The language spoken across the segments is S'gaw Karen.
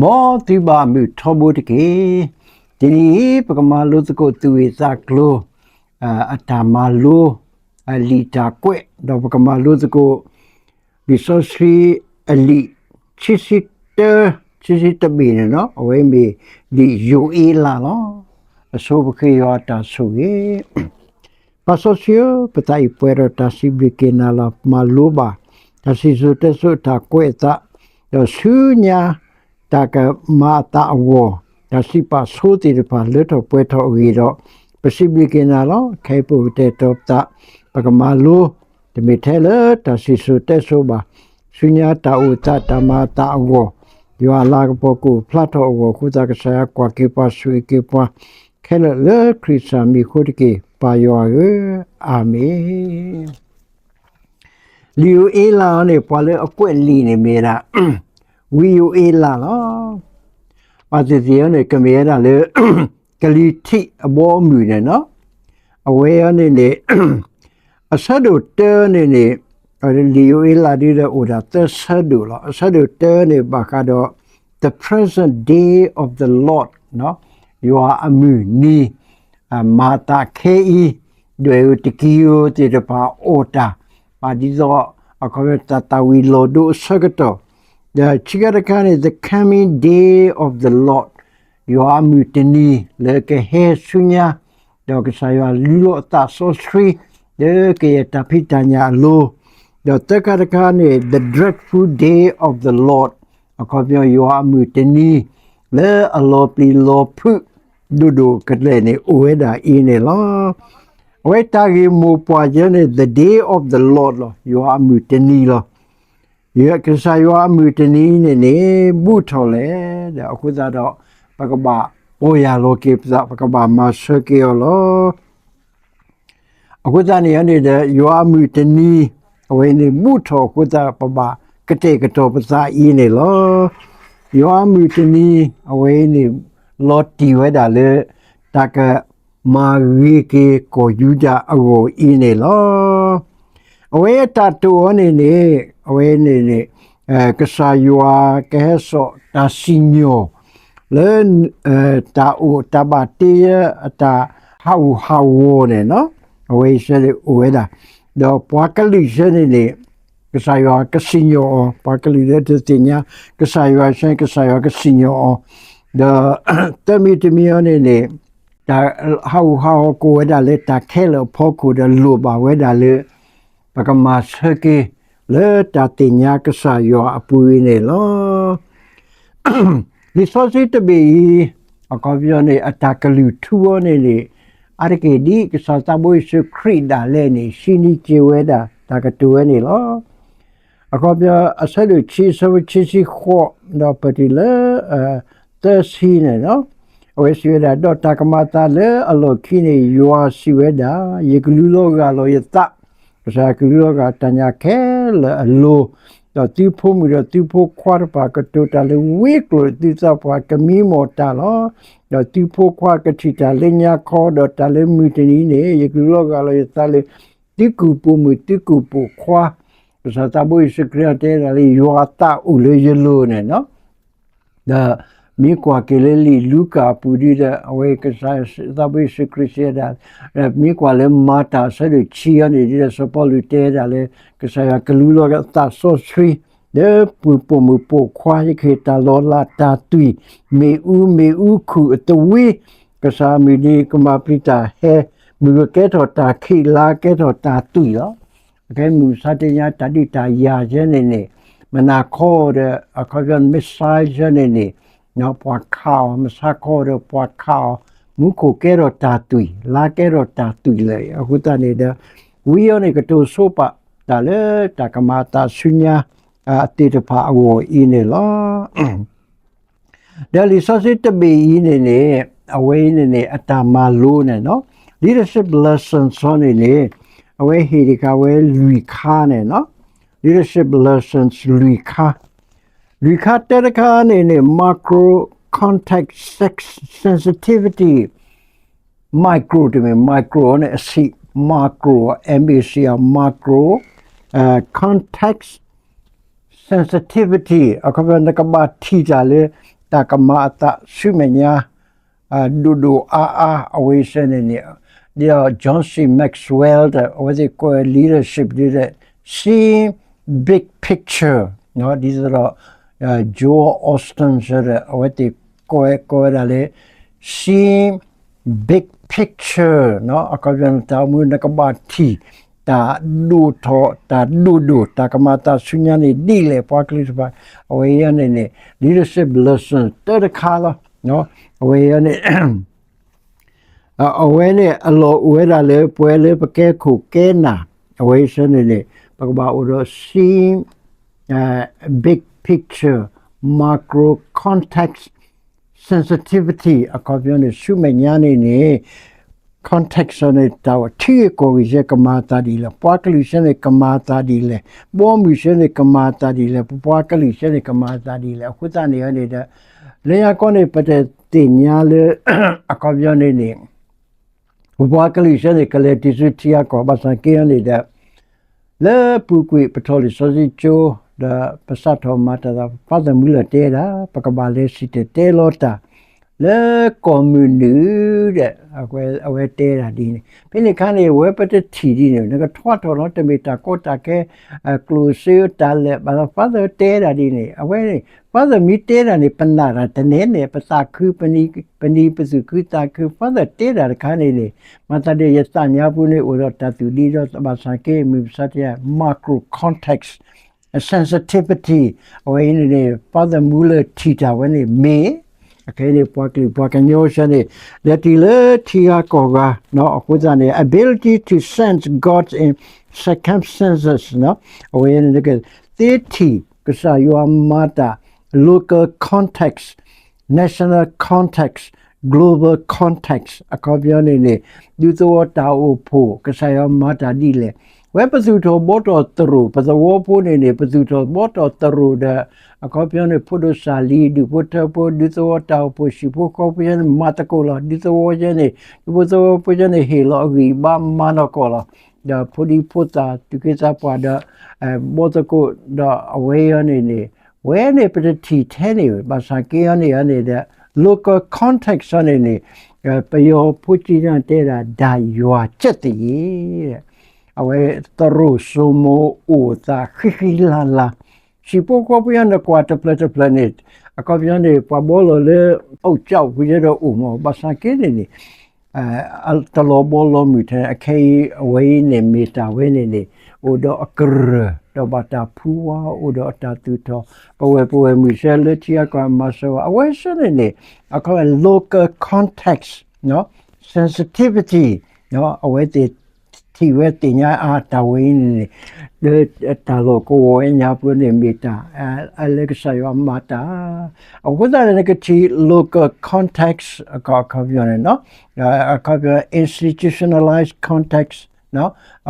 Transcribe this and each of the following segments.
မ်သုဘၣ်မုာ်ထီဘိတက့ၢ်. တနံၤအံၤ ပကမၤလိသကိးသူၣ်ဝံၣ်သးကျိၤ အတၢ်မၤလိ အလံာ်တၢ်ကွဲး, ဒီးပကမၤလိသကိး လံာ်စီဆှံအလံာ် ခံဆံတၢ, ခံဆံတဘ့ၣ်န့ၣ်လီၤ. အဝဲမ့ၢ်လံာ်ယိၤအ့လးလီၤ. အဆိပဃ့ယွၤအတၢ်ဆိၣ်ဂ့ၤ ပၢ်စီဆှံဧၢ, ပသးအံၤပှဲၤဒီးတၢ်စံးဘျုးက့ၤနၤလီၤ. မၤလိဘၣ် တၢ်စံၣ်စိၤတဲစိၤအတၢ်ကွဲးအသး, ဒီးဆူညါတၢ်ကမၤအသးအဂီၢ်, တၢ်စံးပာ်ဆိသ့ၣ်တဖၣ် လၢထီၣ်ပှဲၤထီၣ်အဂ့ၢ်ဒီး, ပစံးဘျုးက့ၤနၤလီၤ. ခဲအံၤပအိၣ်ကတဲာ်ကတီၤပသး, ပကမၤလိ, တမ့ၢ်ထဲလၢတၢ်စံၣ်စိၤတဲစိၤဘၣ်, ဆူညါတၢ်အိၣ်သးတၢ်မၤအသးအဂီၢ်, ယွၤအလၤကပီၤကအိၣ်ဖျါထီၣ်အဂီၢ်အဃိသတး ကစၢ်ယွၤကွၢ်က့ၤပှၤဆိၣ်ဂ့ၤက့ၤပှၤ ခဲလၢာ်လၢခရံာ်စၢ်မံၤအဃိတက့ၢ်, ပၢ်ယွၤဧၢ, အၤမ့ၣ်. လံာ်ယိၤအ့လးအံၤန့ၣ် ပှၤလၢအကွဲးလံာ်န့ၣ်မ့ၢ်ဝဲဒၣ် ဝံယိၤအ့လးလီၤ. ဘၣ်သ့ၣ်သ့ၣ်အံၤန့ၣ် ကမ့ၢ်ဝဲဒၣ်လၢ ကလံၤထံးအဘီအမုၢ်န့ၣ်လီၤ. အဝဲအံၤန့ၣ်န့ၣ် အဆၢဒိၣ်တၢန့ၣ်န့ၣ် လံာ်ယိၤအ့လးဒ်ဒီးအိၣ်ဒၣ်သၢဆၢဒိၣ်လီၤ. အဆၢဒိၣ်တၢန့ၣ် ဘၣ်ဃးဒီး the present day of the Lord, ယွၤအမုၢ်နံၤ မၤသးခဲအံၤ, ဒွဲၣ်ဧိၤတကံၤဧိၤသ့ၣ်တဖၣ်အီၣ်တၢ်, ဘၣ်ဒ်သိး အခီပညီတၢ်သၣ်ဝံၤလီၤဒိအဆၢကတီၢ်, ဒီးခံခါတခါန့ၣ် the coming day of the Lord, ယွၤအမုၢ်တနံၤလၢကဟဲဆူညါ, ဒီးကစၢ်ယွၤလူလီၤအသးစီဆှံ လၢကယဲၢ်တၢ်ဖံးတၢ်ညၣ်အလိၤ, ဒီးသၢခါတခါန့ၣ် the dreadful day of the Lord, အခီပညီယွၤအမုၢ်တနံၤ လၢအလီၤပျံၤလီၤဖုး ဒိၣ်ဒိၣ်ကလဲာ်န့ၣ် အိၣ်ဝဲဒၣ်အံၤန့ၣ်လီၤ. အဝဲတၢ်ဂ့ၢ်မိၢ်ပှၢ်ယဲန့ၣ် the day of the Lord လီၤ. ယွၤအမုၢ်တနံၤလီၤ. ကစၢ်ယွၤအမုၢ်တနံၤန့ၣ်န့ၣ် ဘူးထီၣ်လဲၣ်. ဒီးအဃိသတးဒီး ပကဘၣ်ပီၢ်ယၢ်လီၤက့ၤပသး, ပကဘၣ်မၤဆၢက့ၤအီၤလီၤ. အဃိသတးန့ၣ်န့ၣ်ဒီး ယွၤအမုၢ်တနံၤ အဝဲန့ၣ်ဘူးထီၣ်အဃိသတး ပဘၣ်ကတဲာ်ကတီၤပသးအံၤန့ၣ်လီၤ. ယွၤအမုၢ်တနံၤ အဝဲန့ၣ် လီၤတံၢ်ဝဲဒၣ်လၢ တၢ်ကမၤဂ့ၤက့ၤကီၢ်ယူဒၤအဂီၢ်အံၤန့ၣ်လီၤ. အဝဲအတၢ်တိာ်အီၤန့ၣ်န့ၣ် အဝဲန့ၣ်န့ၣ် ကစၢ်ယွၤကဟဲစိာ်တၢ်စံၣ်ညီၣ် လၢ တၢ်အိၣ်တၢ်ဘၣ်တ့အတၢ်ဟးဂူာ်ဟးဂီၤန့ၣ်လီၤ. အဝဲအံၤစ့ၢ်န့ၣ်အိၣ်ဝဲဒၣ်, ဒီးပှၤကလုာ်စ့ၢ်န့ၣ်န့ၣ် ကစၢ်ယွၤကစံၣ်ညီၣ်အီၤ, ပှၤကလုာ်လၢတသ့ၣ်ညါ ကစၢ်ယွၤစ့ၢ်န့ၣ် ကစၢ်ယွၤကစံၣ်ညီၣ်အီၤ, ဒီး သၢမံၤတမံၤအံၤန့ၣ်န့ၣ် တၢ်ဟးဂူာ်ဟးဂီၤကအိၣ်ဝဲဒၣ်လၢတၢ်ခဲလၢာ်အဖီခိၣ်ဒီးလိၣ်ဘၣ်ဝဲဒၣ်လၢ ပကမၤဆၢက့ၤ လၢတၢ်သ့ၣ်ညါကစၢ်ယွၤအပူၤအံၤန့ၣ်လီၤ. လံာ်စီဆှံတဘ့ၣ်အံၤ အခီပညီန့ၣ် အတၢ်ကလုၢ်ထူအီၤန့ၣ်န့ၣ် အါတက့ၢ်ဒ်ကစၢ်သးဘိယ့ၣ်ၡူးခရံာ်ဒၣ်လဲာ်န့ၣ် ဟံးန့ၢ်က့ၤဝဲဒၣ်တၢ်ကတိၤဝဲန့ၣ်လီၤ. အခီပညီ အဆၢဒိၣ်ခံ အဆၢဖိခံဆံဃိး ဒီးပတုၤလၢ သၢဆံန့ၣ်လီၤ. အဝဲစံးဝဲဒၣ်, ဒီးတၢ်ကမၤအသးလၢအလီၢ်ခံန့ၣ် ယွၤစံးဝဲဒၣ်, ယကလူလီၤဂာ်လီၤယသး, ကစၢ်ယွၤကလူလီၤဂာ်တၢ်ညၣ်ခဲလၢာ်အလိၤ, ဒီးသုဖိမုၣ်ဒီးသုဖိခွါတဖၣ်ကတိၤတၢ်လၢဝ့ကျိာ်သုသးပှၢ်ကမံမီၢ်တၢ်လီၤ. ဒီးသုဖိခွါကထံၣ်တၢ်လၢညါခီ, ဒီးတၢ်လၢမုၢ်တနံၤန့ၣ် ယကလူလီၤဂာ်လီၤယသးလၢ သုကူၣ်ပိာ်မုၣ်သုကူၣ်ပိာ်ခွါ, ကစၢ်သးဘိယ့ၣ်ၡူးခရံာ်တဲဒၣ်လၢယွၤအသးအိၣ်လၢယလိၤန့ၣ်လီၤ. ဒီးမ့ၢ်ကွၢ်က့ၤလၢလံာ်လူၤကၣ်အပူၤဒီး အဝဲကစၢ်သးဘိယ့ၣ်ၡူးခရံာ်စံးဝဲဒၣ်, မ့ၢ်ကွၢ်လၢမၤတၢ်အဆၢဒိၣ်ခံအံၤန့ၣ်ဒီး စီၤပီလူးတဲဒၣ်လၢ ကစၢ်ယွၤကလူလီၤအသးစီဆှံ လၢပှၤပိာ်မုၣ်ပိာ်ခွါ ယကဟ့ၣ်တၢ်လီၤလးတၢ်သွံၣ်, မ့ၣ်အူမ့ၣ်အူခုၣ်အသဝံ, ကစၢ်မုၢ်နံၤကမၤပျံၤတၢ်ဟဲ, မုၢ်ကကဲထီၣ်တၢ်ခံး လါကဲထီၣ်တၢ်သွံၣ်လီၤ. အခဲမုၢ်မဆါတနံၤညါ တၢ်ဒုးတၢ်ယၤယဲန့ၣ်န့ၣ်, မနၤခီဒီး အခီပညီ missile ယဲန့ၣ်န့ၣ်, ပှၤခးအီၤ, မဆါခီဒီးပှၤခးအီၤ, မူခိၣ်ကဲထီၣ်တၢ်သွံၣ်, လါကဲထီၣ်တၢ်သွံၣ်လၢာ်, အဃိသတးန့ၣ်ဒီး ဝံအံၤန့ၣ် ကတိၤဆိပာ်တၢ်လၢတၢ်ကမၤအသးဆူညါ သ့ၣ်တဖၣ်အဂီၢ်အံၤန့ၣ်လီၤ. ဒီးလံာ်စီဆှံတဘ့ၣ်အံၤန့ၣ်န့ၣ် အဝဲအံၤန့ၣ်န့ၣ် အတၢ်မၤလိန့ၣ်လီၤ. Leadership lessons န့ၣ်န့ၣ် အဝဲဟ့ၣ်တခါဝဲလွံၢ်ခါန့ၣ်လီၤ. Leadership lessons လွံၢ်ခါ, လွံၢ်ခါတၢတခါန့ၣ်န့ၣ် macro context sensitivity, micro တမ့ၢ် micro န့ၣ်အဆံး, macro, M A C R, macro, context sensitivity အခီပညီ နကဘၣ်ထံၣ်တၢ်လၢ တၢ်ကမၤအသးဆူမဲာ်ညါ ဒိၣ်ဒိၣ်အါအါ အဝဲစ့ၢ်န့ၣ်န့ၣ် ဒ်သိး John C Maxwell ဒီး အဝဲသ့ၣ်ကိးဝဲ leadership ဒ်သိး seeing big picture ဒ်သိးဒီး Joel Osteen ဒီး အဝဲသ့ၣ်ကိးဝဲ ကိးဝဲဒၣ်လၢ seeing big picture အခီပညီ တၢ်အိၣ်မူနကဘၣ်ထံၣ် တၢ်ဒိၣ်ထီၣ် တၢ်ဒိၣ်ဒိၣ် တၢ်ကမၤအသးဆူညါန့ၣ်ဒ်လဲၣ် ပှၤကလုာ်တဖၣ် အဝဲအံၤန့ၣ်န့ၣ် leadership lesson တၢတခါလီၤ. အဝဲအံၤန့ၣ် အဝဲန့ၣ်အလီၢ်အိၣ်ဝဲဒၣ်လၢပှၤလၢပကဲခိၣ်ကဲနၢ် အဝဲအံၤန့ၣ်န့ၣ် ပကဘၣ်အိၣ်ဒီး seeing big picture, macro context, sensitivity အခီပညီန့ၣ် ဆူမဲာ်ညါန့ၣ်န့ၣ် context န့ၣ် တၢ်ထံဂ့ၢ်ကီၢ်ဂ့ၢ်စ့ၢ်ကမၤအသးဒ်လဲၣ်, ပှၤကလုာ်စ့ၢ်န့ၣ်ကမၤအသးဒ်လဲၣ်, ဘီမုၢ်စ့ၢ်န့ၣ်ကမၤအသးဒ်လဲၣ်, ပပှၤကလုာ်စ့ၢ်န့ၣ်ကမၤအသးဒ်လဲၣ်. အဃိသတးန့ၣ်န့ၣ်ဒီး လၢညါကီန့ၣ် ပတသ့ၣ်ညါလၢ အခီပညီန့ၣ်န့ၣ် ပပှၤကလုာ်စ့ၢ်န့ၣ် ကလဲၤတုၤဆူထံဂၤကီၢ် ဘၣ်ဆၣ်က့န့ၣ်ဒီး လၢပူၤကွံာ်ပထီၣ်လံာ်စီဆှံကၠိ ဒီးပစးထီ၁မၤတၢ်သး Father Muller တဲဒၣ် ပကဘၣ်လဲၤစံၣ်တဲၤတဲလီၤတၢ် လၢကီၢ်မုၢ်နုာ်ဒီး အဝဲတဲဒၣ်ဒ်န့ၣ် ဖဲန့ၣ်အခါန့ၣ် အဝဲပတထံၣ်ဒ်န့ၣ် နကထွါထီၣ်လီၤ တမ့ၢ်တၢ်ကီတၢ်ခဲ ကျိၣ်စ့တၢ်လဲၤဘၣ်သး Father တဲဒၣ်ဒ်န့ၣ် အဝဲန့ၣ် Father မ့ၢ်တဲဒၣ်န့ၣ် ပနာ်တၢ်တနဲန့ၣ် ပသးခု ပနံၤပသူၣ်ခုသးခု Father တဲဒၣ်တခါန့ၣ်န့ၣ် မၤသးဒ်ယသးညါပူၤန့ၣ် အိၣ်ဒီးတၢ်သူၣ်ဒံဒီး ဘၣ်ဆၣ်က့ မုၢ်မဆါတယၤ macro context sensitivity အဝဲအံၤန့ၣ်န့ၣ် Father Muller ထံၣ်တၢ်ဝဲန့ၣ်မ့ၢ် အခဲအံၤန့ၣ် ပှၤကလုာ်ပှၤကညီစ့ၢ်န့ၣ် လဲၤတုၤလၢထံဂၤကီၢ်ဂၤ အဃိသတးန့ၣ် ability to sense God in circumstances အဝဲန့ၣ် နကသ့ထံၣ်ကစၢ်ယွၤမၤတၢ် local context, national context, global context အခီပညီန့ၣ်န့ၣ် ဒူသဝီတၢ်အိၣ်ဖှိၣ် ကစၢ်ယွၤမၤတၢ်ဒ်လဲၣ်. ဝဲပသူၣ်ထီၣ်ဘှီထီၣ်သရိာ် ပသဝီဖိန့ၣ်န့ၣ် ပသူၣ်ထီၣ်ဘှီထီၣ်သရိာ်ဒီး အခီပညီန့ၣ် ဖိဒိၣ်စၢ်လံၤ ဒူၣ်ဖိထၢဖိ ဒူသဝီတၢ်အိၣ်ဖှိၣ် ဟံၣ်ဖိဃီဖိစ့ၢ်န့ၣ် မၤသကိးလီၤ ဒူသဝီစ့ၢ်န့ၣ် ဒူဖိသဝီဖိစ့ၢ်န့ၣ် ဟ့ၣ်လီၤအဂံၢ်အဘါမၤနီၢ်ကီၢ်လီၤ. ဒီးဖိဒံဖိသၣ် သူၣ်က့သးပှၢ်ဒီး ဘှီသကိးဒီးအဝဲအံၤန့ၣ်န့ၣ် ဝဲန့ၣ်ပတထံၣ်ထဲန့ၣ် ဘၣ်ဆၣ်က့အံၤန့ၣ်န့ၣ်ဒီး local context အံၤန့ၣ်န့ၣ် ပယီၤဖိကၠံန့ၣ်တဲဒၣ် ဒါယွၤကျက်သရေ အဝဲသရိာ်စိမိၤအိၣ်သးဃံဃံလၤလၤ ဟံၣ်ဖိဃီဖိညါနကွၢ်တဖျၢၣ်တဖျၢၣ်န့ၣ် အခီပညီန့ၣ် ပှၤဘှီလီၤလၢ အီၣ်ကၠီၣ်ပူၤယဲဒီးအိၣ်မး ဘၣ်ဆၣ်က့န့ၣ်န့ၣ် တလီၤဘှီလီၤမုၢ်ထဲ အခဲအံၤ အဝဲအံၤန့ၣ်မ့ၢ်တၢ်ဝဲန့ၣ်န့ၣ် အိၣ်ဒီးအကရၢၢ် ဒီးဘၣ်တၢ်ဖူဝါ အိၣ်ဒီးအတၢ်သူၣ်ထီၣ် ပဝဲၢ်ပဝဲၢ်မုၣ်စ့ၢ်လၢထံဂၤကီၢ်ဂၤမၤစၢၤဝဲ အဝဲစ့ၢ်န့ၣ်န့ၣ် အခီပညီ local context sensitivity အဝဲသ့ၣ်ထံၣ်ဝဲသ့ၣ်ညါအါတၢ်ဝဲအံၤန့ၣ်န့ၣ် လၢတၢ်လီၢ်ကဝီၤဝဲညါပူၤန့ၣ်မ့ၢ်တၢ် လၢကစၢ်ယွၤမၤတၢ် အဃိသတးန့ၣ် နကထံၣ် local context အခီပညီန့ၣ် အခီပညီ institutionalized context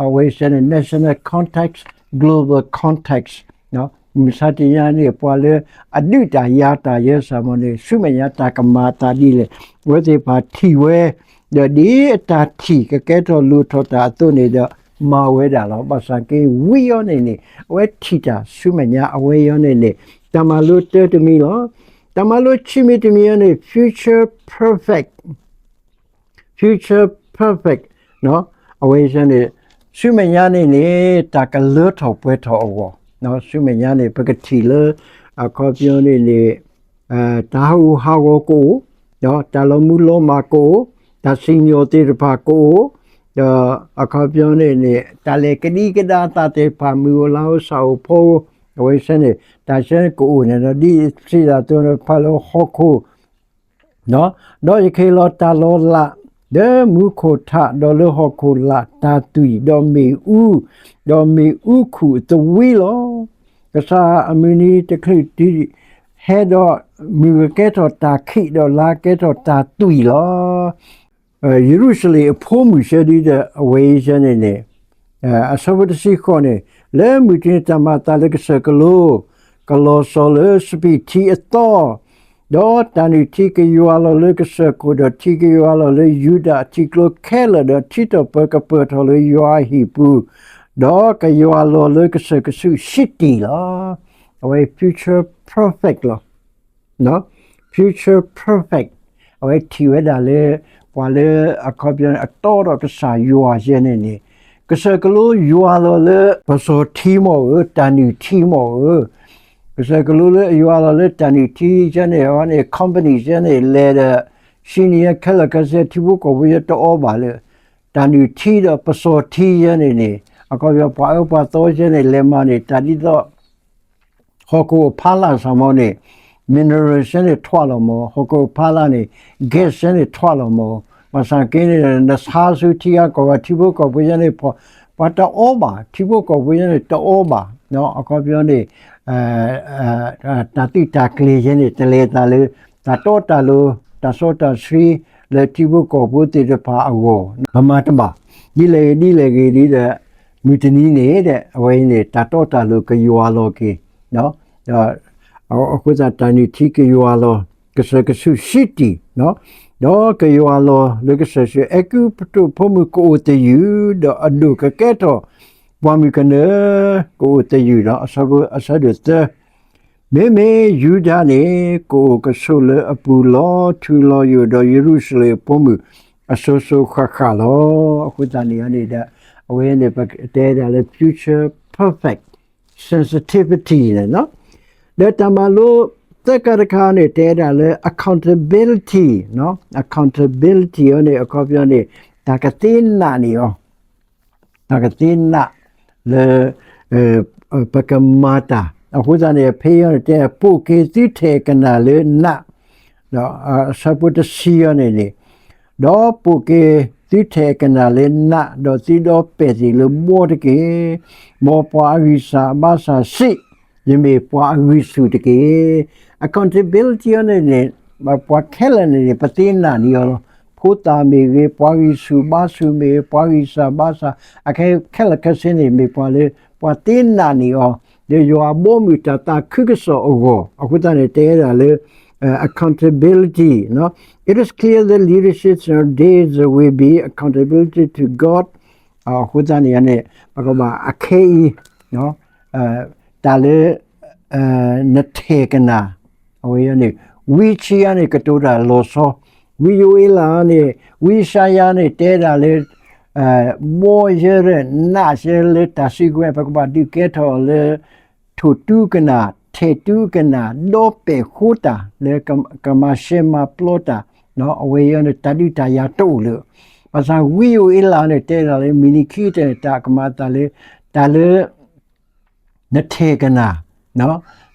အဝဲစ့ၢ်န့ၣ် national context, global context မုၢ်မဆါတနံၤအံၤန့ၣ် ပှၤလၢအဒုးတၢ်ယၤတၢ်ယဲစ့ၢ်မ့ၢ်န့ၣ် ဆူမဲာ်ညါတၢ်ကမၤအသးဒ်လဲၣ် အဝဲသ့ၣ်တဖၣ်ထံၣ်ဝဲ ဒီးဒ်အတၢ်ထံၣ်ကကဲထီၣ်လိၣ်ထီၣ်တၢ်အသိးန့ၣ်ဒီး မၤဝဲဒၣ်လီၤ. ဘၣ်ဆၣ်က့ဝံအံၤန့ၣ်န့ၣ် အဝဲထံၣ်တၢ်ဆူမဲာ်ညါ အဝဲအံၤန့ၣ်န့ၣ် တၢ်မၤလိတၢတမံၤလီၤ. တၢ်မၤလိခံမံၤတမံၤအံၤန့ၣ် future perfect, future perfect အဝဲစ့ၢ်န့ၣ် ဆူမဲာ်ညါန့ၣ်န့ၣ် တၢ်ကလၢထီၣ်ပှဲၤထီၣ်အဂီၢ် ဆူမဲာ်ညါန့ၣ် ပကထံၣ်လၢ အခီပညီန့ၣ်န့ၣ် တၢ်ဟးဂူာ်ဟးဂီၤကအိၣ်, ဒီးတၢ်လီၤမူလီၤမၢ်ကအိၣ်, တၢ်စံၣ်ညီၣ်သ့ၣ်တဖၣ်ကအိၣ်, ဒီးအခီပညီန့ၣ်န့ၣ် တၢ်လဲၤကဒံကဒါသးသ့ၣ်တဖၣ် မုၢ်အိၣ်လါအိၣ်ဆၣ်အိၣ်ဖီ အဝဲစ့ၢ်န့ၣ် တၢ်စ့ၢ်ကအိၣ်န့ၣ်ဒီး ဒ်စံးတၢ်သိးန့ၣ် ဖးလၢဟီၣ်ခိၣ် ဒီးယကဟ့ၣ်လီၤတၢ်လီၤလး လၢမူခိၣ်ထး ဒီးလၢဟီၣ်ခိၣ်လာ်တၢ်သွံၣ် ဒီးမ့ၣ်အူ, ဒီးမ့ၣ်အူခူၣ်သဝံလီၤ. ကစၢ်အမုၢ်နံၤတချုးတုၤ ဟဲဒီးမုၢ်ကကဲထီၣ်တၢ်ခံး ဒီးလါကဲထီၣ်တၢ်သွံၣ်လီၤ. ယရူၤၡလ့ၣ်အဖိမုၣ်စ့ၢ်ဒ်ဒီး အဝဲအံၤစ့ၢ်န့ၣ်န့ၣ် အဆၢဖိတဆံဃိးန့ၣ် လၢမုၢ်တနံၤတၢ်မၤအသးလၢကစၢၢ်ကလိ ကလီၤစီၤလၢစပံးထံအသီ, ဒီးတၢ်နုၢ်ထံကယွၤလီၤလၢကစၢၢ်ခိၣ် ဒီးထံကယွၤလီၤလၢယူဒၤထံကျိခဲလၢာ် ဒီးထံထီၣ်ပၢၤကပၢၤထီၣ်လၢယွၤအဟံၣ်ပူၤ, ဒီးကယွၤလီၤလၢကစၢၢ်ကဆူးရှံတံၢ်လီၤ. အဝဲ future perfect လီၤ. future perfect အဝဲထံၣ်ဝဲဒၣ်လၢ ပှၤလၢအခီပညီန့ၣ် အတီဒီးကစၢ်ယွၤယဲန့ၣ်န့ၣ် ကစၢၢ်ကလိယွၤလီၤလၢ ပစီၤထံမ့ၢ်ဧၢ, တၢ်နုၢ်ထံမ့ၢ်ဧၢ, ကစၢၢ်ကလိလၢယွၤလီၤလၢတၢ်နုၢ်ထံယဲန့ၣ် အဝဲန့ၣ် company ယဲန့ၣ် လဲၤဒီး စံနံၤယဲခဲလၢာ်ခဲဆ့ ထံဖိကီၢ်ဖိယဲတအိၣ်ဘၣ်လၢ တၢ်နုၢ်ထံဒီးပစီၤထံယဲန့ၣ်န့ၣ် အခီပညီ ပှၤအၢပှၤသီယဲန့ၣ် လဲၤမၤန့ၣ် တၢ်ဒ်သိး ဟီၣ်ခိၣ်အဖီလာ်စ့ၢ်မ့ၢ်န့ၣ် mineral ယဲန့ၣ်ထွးလီၤမ့ၢ်, ဟီၣ်ခိၣ်အဖီလာ်န့ၣ် gas ယဲန့ၣ်ထွးလီၤမ့ၢ်, ဘၣ်ဆၣ်က့န့ၣ် နဆါဆူထံဂၤကီၢ်ဂၤ ထံဖိကီၢ်ဖိယဲန့ၣ် ပှၤတအိၣ်ဘၣ်, ထံဖိကီၢ်ဖိယဲန့ၣ် တအိၣ်ဘၣ်, အခီပညီန့ၣ် တၢ်သုးတၢ်ကျ့ၤယဲန့ၣ် တလဲၤသးလၢ တၢ်တီတၢ်လိၤ တၢ်စီတၢ်ဆှံ လၢထံဖိကီၢ်ဖိသ့ၣ်တဖၣ်အဂီၢ် ကမၤတဘၣ်, ဒ်လဲၣ်ဂ့ၤဒ်လဲၣ်ဂ့ၤဒ်ဒီး မုၢ်တနံၤန့ၣ်ဒီး အဝဲအံၤန့ၣ် တၢ်တီတၢ်လိၤကယွၤလီၤက့ၤ, အဃိသတးတၢ်နုၢ်ထံကယွၤလီၤ ကစၢၢ်ကဆူၣ်ဆံးတံၢ်, ဒီးကယွၤလီၤလၢကစၢၢ်ဆူၣ် အဲၤကူပတူးဖိမုၣ်ကအိၣ်သယုၢ် ဒီးအဒိၣ်ကကဲထီၣ် ပှၤမုၣ်ကနၢ ကအိၣ်သယုၢ်ဒီး အဆၢဒိၣ်သၢ မ့မ့ၢ်ယူဒၤန့ၣ် ကအိၣ်ကဆိးလၢအပူၤလီၤထူလီၤယိာ် ဒီးယရူၤၡလ့ၣ်ဖိမုၣ်အစိၤစိၤဃၣ်ဃၣ်လီၤ. အဃိသတးန့ၣ်န့ၣ်ဒီး အဝဲန့ၣ် ပတဲဒၣ်လၢ future perfect sensitivity န့ၣ်လီၤ. ဒီးတၢ်မၤလိသၢခါတခါန့ၣ် တဲဒၣ်လၢ accountability, accountability အီၤန့ၣ် အခီပညီန့ၣ် တၢ်ကသ့နာ်န့ၢ်အီၤ တၢ်ကသ့နာ်လၢ ပကမၤတၢ်, အဃိသတးန့ၣ် ဖဲအံၤန့ၣ်တဲ ပိာ်က့ၤသုထဲၣ်ကနၣ်လၢနး, ဒီးအဆၢဖိတဆံအံၤန့ၣ်န့ၣ်, ဒီးပိာ်က့ၤသုထဲၣ်ကနၣ်လၢနး, ဒီးသုဒီပဲာ်သ့ၣ်လၢဘီတက့ၢ်. မ်ပှၤအဂံၢ်စၢ်ဘါစၢ်စံး, ယမ့ၢ်ပှၤအဂံၢ်ဆူၣ်တက့ၢ်. Accountability အံၤန့ၣ်န့ၣ် ပှၤခဲလၢာ်န့ၣ်န့ၣ် ပသ့နာ်န့ၢ်အီၤလီၤ. ဖိသၣ်မ့ၢ်ဂ့ၤ, ပှၤဂံၢ်ဆူၣ်ဘါဆူၣ်မ့ၢ်ဂ့ၤ, ပှၤဂံၢ်စၢ်ဘါစၢ်, အခဲခဲလၢာ်ခဲဆ့န့ၣ် မ့ၢ်ပှၤလၢ ပှၤသ့နာ်န့ၢ်အီၤ လၢယွၤအဘီအမုၢ်တၢ်သးခုကစီၣ်အဂီၢ်, အဃိသတးန့ၣ် တဲဒၣ်လၢ accountability, it is clear that leadership nowadays will be accountability to God. အဃိသတးန့ၣ်န့ၣ် ပကဘၣ်အခဲအံၤ တၢ်လၢ နထဲၣ်ကနၣ် အဝဲန့ၣ် ဝံဆံယါန့ၣ် ကတိၤတၢ်လီၤဆီ, ဝံယိၤအ့လးန့ၣ် ဝံယၡါယၤန့ၣ် တဲဒၣ်လၢ ဘီယဲရၢ နးယဲလၢတၢ်စုကဝဲၤ ပကဘၣ်ဒုးကဲထီၣ်လၢ ထိၣ်တူကနၣ်, ထဲၣ်တူကနၣ်, ဒီပဲာ်ဃိတၢ် လၢကမၤရှဲမၤပျီတၢ်, အဝဲအံၤန့ၣ် တၢ်ဒုးတၢ်ယၤတအိၣ်လၢၤ. ဘၣ်ဆၣ်ဝံယိၤအ့လးန့ၣ် တဲဒၣ်လၢ မုၢ်နံၤခံကတၢၢ်န့ၣ် တၢ်ကမၤအသးလၢ တၢ်လၢ နထဲၣ်ကနၣ်,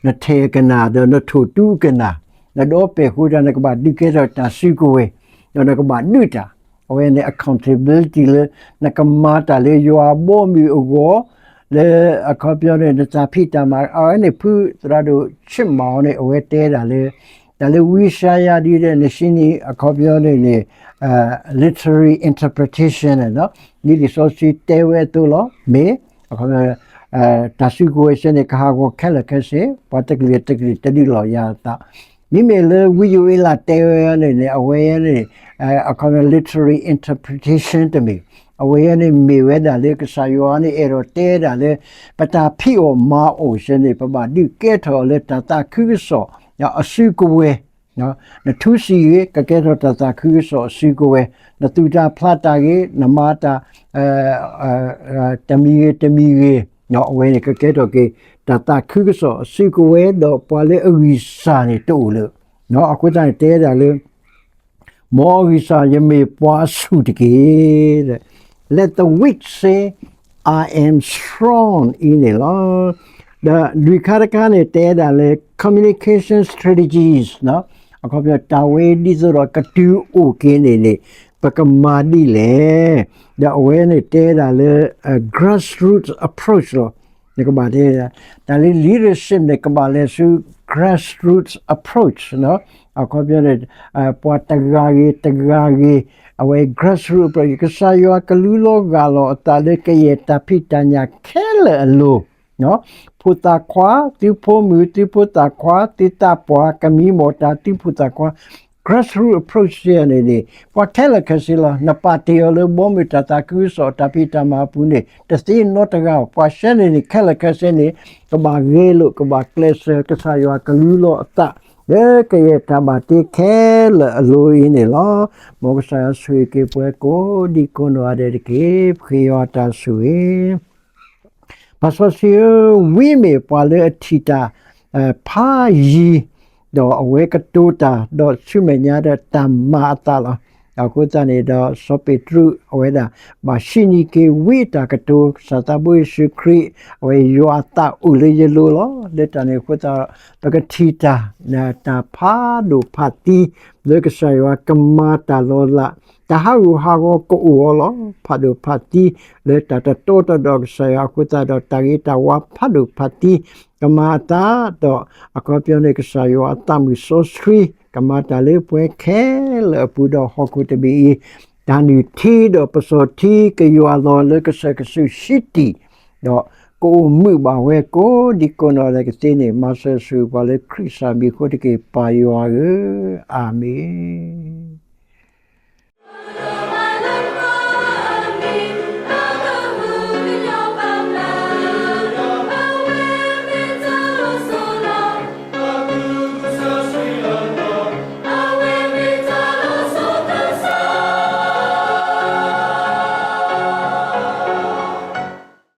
နထဲၣ်ကနၣ်ဒီးနထိၣ်တူကနၣ်, နဒီပဲာ်ဃိတၢ် နကဘၣ်ဒုးကဲထီၣ်တၢ်စုကဝဲၤ, ဒီးနကဘၣ်ဒုးတၢ်, အဝဲန့ၣ် accountability လၢ နကမၤတၢ်လၢယွၤအဘီအမုၢ်အဂီၢ်, လၢအခီပညီန့ၣ် နတၢ်ဖံးတၢ်မၤ, အဝဲန့ၣ် ဖုသရၣ်ဒိၣ်ဆ့ၣ်မးအီၤန့ၣ် အဝဲတဲဒၣ်လၢ တၢ်လၢဝံယၡါယၤဒ်ဒီး နစံနံၤအခီပညီန့ၣ်န့ၣ် literary interpretation န့ၣ်လီၤ. ဒ်လံာ်စီဆှံတဲဝဲအသိးလီၤ. မ့ၢ် အခီပညီ တၢ်စုကဝဲၤစ့ၢ်န့ၣ် ကဟးဂီၤခဲလၢာ်ခဲဆ့, ပှၤတကလုာ်တကလုာ်တဒုးလီၤယၤအသး. မ့မ့ၢ်လၢဝံယိၤအ့လးတဲဝဲန့ၣ်န့ၣ် အဝဲန့ၣ် အခီပညီ literary interpretation တမ့ၢ်, အဝဲန့ၣ်မ့ၢ်ဝဲဒၣ်လၢကစၢ်ယွၤန့ၣ် အဲၣ်ဒိးတဲဒၣ်လၢ ပတၢ်ဖံးအီၣ်မၤအီၣ်စ့ၢ်န့ၣ် ပဘၣ်ဒုးကဲထီၣ်လၢတၢ်သးခုကစီၣ်အစုကဝဲၤ နထူစံးဂ့ၤ ကကဲထီၣ်တၢ်သးခုကစီၣ်အစုကဝဲၤ, နသူၣ်တၢ်ဖျးတၢ်ဂ့ၤ နမၤတၢ် တမံၤဂ့ၤတမံၤဂ့ၤ, အဝဲန့ၣ်ကကဲထီၣ်က့ၤ တၢ်သးခုကစီၣ်အစုကဝဲၤ ဒီးပှၤလၢအဂံၢ်စၢ်န့ၣ်တအိၣ်လၢၤ. အဃိသတးန့ၣ် တဲဒၣ်လၢ မ်အဂံၢ်စၢ် ယမ့ၢ်ပှၤအဆူၣ်တက့ၢ်. Let the weak say, I am strong အံၤန့ၣ်လီၤ. ဒီးလွံၢ်ခါတခါန့ၣ် တဲဒၣ်လၢ communication strategies အခီပညီ တၢ်ဝဲဒ်သိးဒီးကတုၤအိၣ်က့ၤန့ၣ်န့ၣ် ပကမၤဒ်လဲၣ်. ဒီးအဝဲန့ၣ်တဲဒၣ်လၢ grassroots approach လီၤ. နကဘၣ်တဲ တၢ်လၢ leadership န့ၣ် ကဘၣ်လဲၤဆူ grassroots approach အခီပညီန့ၣ် ပှၤတဂၤဂ့ၤတဂၤဂ့ၤ အဝဲ grassroots approach ကစၢ်ယွၤကလူလီၤဂၢ်လီၤအသးလၢကယဲၢ်တၢ်ဖံးတၢ်ညၣ်ခဲလၢာ်အလိၤ ဖိသၣ်ခွါ, သုဖိမုၣ်, သုဖိသၣ်ခွါ, သုသးပှၢ်, ကမံမီၢ်တၢ်, သုဖိသၣ်ခွါ, grassroots approach န့ၣ်န့ၣ် ပှၤခဲလၢာ်ခဲဆ့လီၤ. နပာ်တ့ၢ်အီၤလၢဘီမုၢ်တၢ်သးခုကစီၣ် တၢ်ဖံးတၢ်မၤအပူၤန့ၣ် တသ့နီတဂၤဘၣ်. ပှၤစ့ၢ်န့ၣ်န့ၣ် ခဲလၢာ်ခဲဆ့န့ၣ် ကဘၣ်ဂဲၤလိာ် ကဘၣ်ကျဲးစၢး ကစၢ်ယွၤကလူလီၤအသး လၢကယဲၢ်တၢ်ဘၣ်တ့ခဲလၢာ်အလိၤအံၤန့ၣ်လီၤ. မ်ကစၢ်ယွၤဆိၣ်ဂ့ၤက့ၤပှၤကိးဒံကိးနီၢ်ဂၤဒဲးတက့ၢ်. ပဃ့ယွၤတၢ်ဆိၣ်ဂ့ၤ ပၢ်စီဆှံဧၢ, ဝံမ့ၢ်ပှၤလၢအထံၣ်တၢ်ဖးယံၤ, ဒီးအဝဲကတိၤတၢ်, ဒီးဆူမဲာ်ညါဒီးတၢ်မၤအသးလီၤ. အဃိသတးန့ၣ်ဒီး စီၤပ့းတရူးအဝဲဒၣ် ဘၣ်ဟံးန့ၢ်က့ၤဝံတၢ်ကတိၤ, ကစၢ်သးဘိယ့ၣ်ၡူးခရံာ် အဝဲယွၤအသးအိၣ်လၢယလိၤလီၤ. လၢတၢ်န့ၣ်အဃိသတးဒီး ပကထံၣ်တၢ် တၢ်ဖးဒိၣ်ဖးသံ လၢကစၢ်ယွၤကမၤတၢ်လီၤလး, တၢ်ဟးဂူာ်ဟးဂီၤကအိၣ်အီၤလီၤ. ဖးဒိၣ်ဖးသံ လၢတၢ်တတီတဒီးကစၢ်ယွၤအဃိသတးဒီး တၢ်ဂ့ၤတၢ်ဝါဖးဒိၣ်ဖးသံ ကမၤအသးဒီး အခီပညီန့ၣ် ကစၢ်ယွၤအသးမုၢ်စီဆှံ ကမၤတၢ်လၢပှၤခဲလၢာ်အပူၤဒီးဟီၣ်ခိၣ်တဘ့ၣ်အံၤ တၢ်နုၢ်ထံဒီးပစီၣ်ထံကယွၤလီၤလၢကစၢၢ်ကစူးဆံးတံၢ်, ဒီးကအိၣ်မုာ်ဘၣ်ဝဲကိးဒံကိးနီၢ်ဂၤဒဲးကသ့န့ၣ် မၤစၢၤဆိၣ်ဂ့ၤပှၤလၢခရံာ်ကစၢ်မံၤအဃိတက့ၢ် ပၢ်ယွၤဧၢ, အၤမ့ၣ်.